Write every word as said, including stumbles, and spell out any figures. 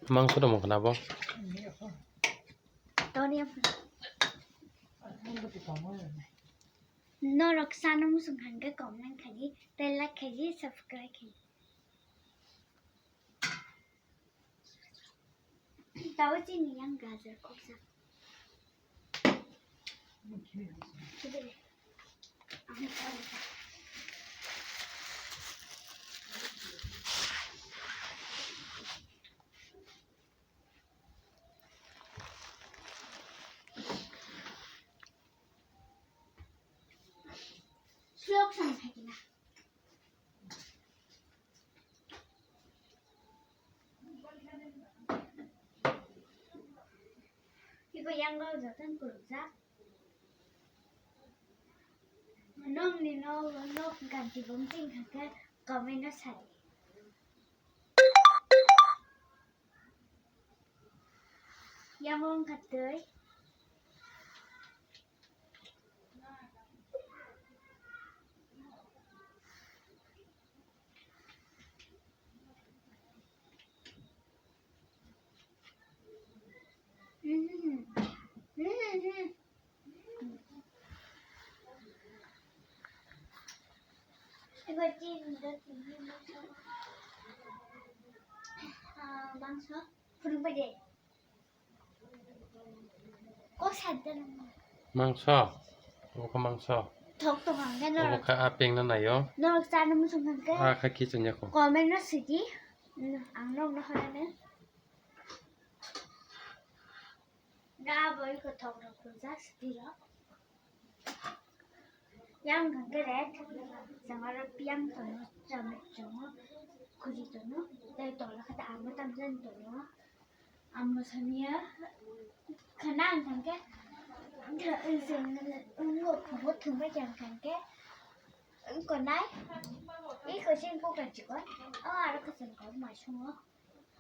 Mangso tongmo khna bo. Toni norok chana muchung kha hwnkhe comment khaidi, tei like khaidi, subscribe khaidi. Tawi chini yang gajar koksa. Slok sang sakina. Iko yang rok jotono kwrwkjak. Nokni nok, nok ganti bumsing hwnkhe comment no sadi. Yang wngkha twi. Mangso. Phunukbai de. Kok sadda nang. Mangso. Obo khe mangso. Thok tong ang de norok. Obo khe a pengna naio. Norok chana muchung kha khe. A khe kiching ya kho. Comment no sidi. Ang norok no hwnani. Da boi khe thok rok phunjak sidi rok. Yang hwnkhe red, jang aro piyang tongo, chamek tongo, khuri tongo, tei tola khe ta amo tamjani tongo. Amo samia khana ang thangkhe, wngkha bo thwngbai khe ang thangkhe, wngkha nai, iko sini kokra chikon, o aro kwchwng kok mai songo.